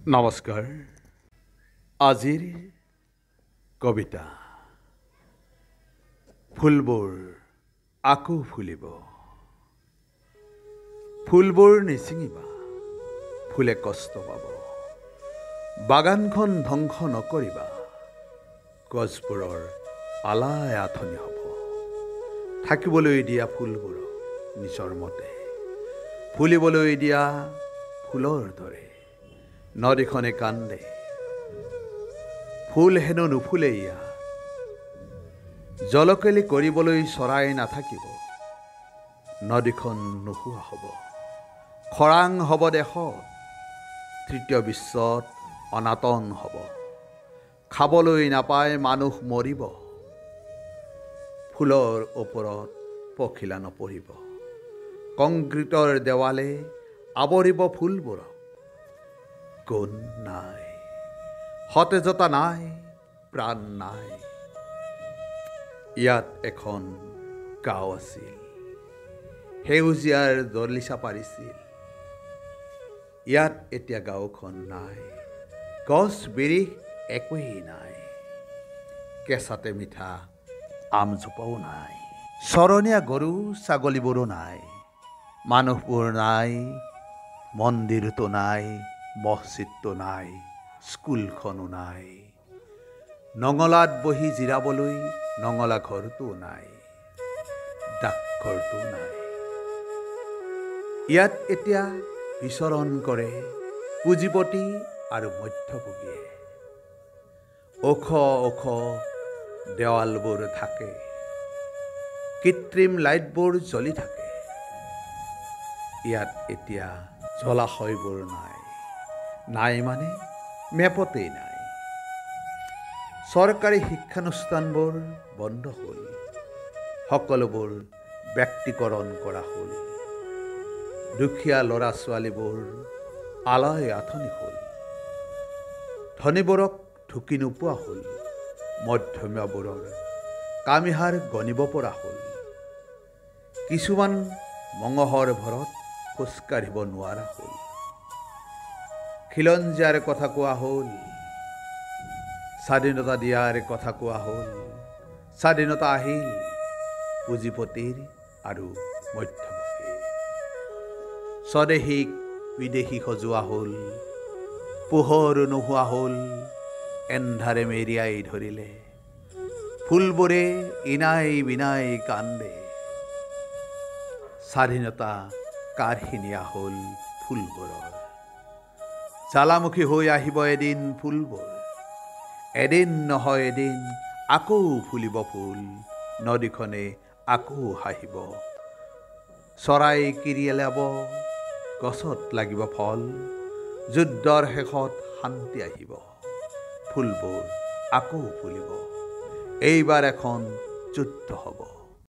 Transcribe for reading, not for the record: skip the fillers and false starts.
নমস্কাৰ। আজিৰ কবিতা ফুলবোৰ আকৌ ফুলিব। ফুলবোৰ নিচিঙিবা, ফুলে কষ্ট পাব। বাগানখন ধ্বংস নকৰিবা, গছবোৰৰ আলাই আথনি হ'ব। থাকিবলৈ দিয়া ফুলবোৰক নিজৰ মতে, ফুলিবলৈ দিয়া ফুলৰ দৰে। নদীখনে কান্দে, ফুল হেনো নুফুলে ইয়াত। জলকেলি কৰিবলৈ চৰাই নাথাকিব, নদীখন নোহোৱা হ'ব। খৰাং হ'ব দেশত, তৃতীয় বিশ্বত অনাটন হ'ব। খাবলৈ নাপায় মানুহ মৰিব। ফুলৰ ওপৰত পখিলা নপৰিব। কংক্ৰিটৰ দেৱালে আৱৰিব ফুলবোৰক। গুণ নাই, সতেজতা নাই, প্ৰাণ নাই। ইয়াত এখন গাঁও আছিল, সেউজীয়াৰ দলিচা পাৰিছিল। ইয়াত এতিয়া গাঁওখন নাই, গছ বিৰিখ একোৱেই নাই। কেঁচাতে মিঠা আমজোপাও নাই, চৰণীয়া গৰু ছাগলীবোৰো নাই, মানুহবোৰ নাই, মন্দিৰটো নাই, মছজিদটো নাই, স্কুলখনো নাই। নঙলাত বহি জিৰাবলৈ নঙলা ঘৰটোও নাই, ডাকঘৰটোও নাই। ইয়াত এতিয়া বিচৰণ কৰে পুঁজিপতি আৰু মধ্যভোগীয়ে। ওখ ওখ দেৱালবোৰ থাকে, কৃত্ৰিম লাইটবোৰ জ্বলি থাকে। ইয়াত এতিয়া জলাশয়বোৰ নাই, নাই মানে মেপতেই নাই। চৰকাৰী শিক্ষানুষ্ঠানবোৰ বন্ধ হ'ল, সকলোবোৰ ব্যক্তিকৰণ কৰা হ'ল। দুখীয়া ল'ৰা ছোৱালীবোৰ আলয় আথনি হ'ল, ধনীবোৰক ঢুকি নোপোৱা হ'ল, মধ্যমীয়াবোৰৰ কামিহাৰ গণিব পৰা হ'ল। কিছুমান মঙহৰ ভৰত খোজকাঢ়িব নোৱাৰা হ'ল। খিলঞ্জীয়াৰ কথা কোৱা হ'ল, স্বাধীনতা দিয়াৰ কথা কোৱা হ'ল। স্বাধীনতা আহিল পুঁজিপতিৰ আৰু মধ্যভোগীৰ। স্বদেশীক বিদেশী সজোৱা হ'ল, পোহৰ নোহোৱা হ'ল, এন্ধাৰে মেৰিয়াই ধৰিলে। ফুলবোৰে ইনাই বিনাই কান্দে। স্বাধীনতা কাঢ়ি নিয়া হ'ল ফুলবোৰৰ। জ্বালামুখী হৈ আহিব এদিন ফুলবোৰ। এদিন নহয় এদিন আকৌ ফুলিব ফুল, নদীখনে আকৌ হাঁহিব। চৰাই কিৰিয়ালাব, গছত লাগিব ফল। যুদ্ধৰ শেষত শান্তি আহিব, ফুলবোৰ আকৌ ফুলিব। এইবাৰ এখন যুদ্ধ হ'ব।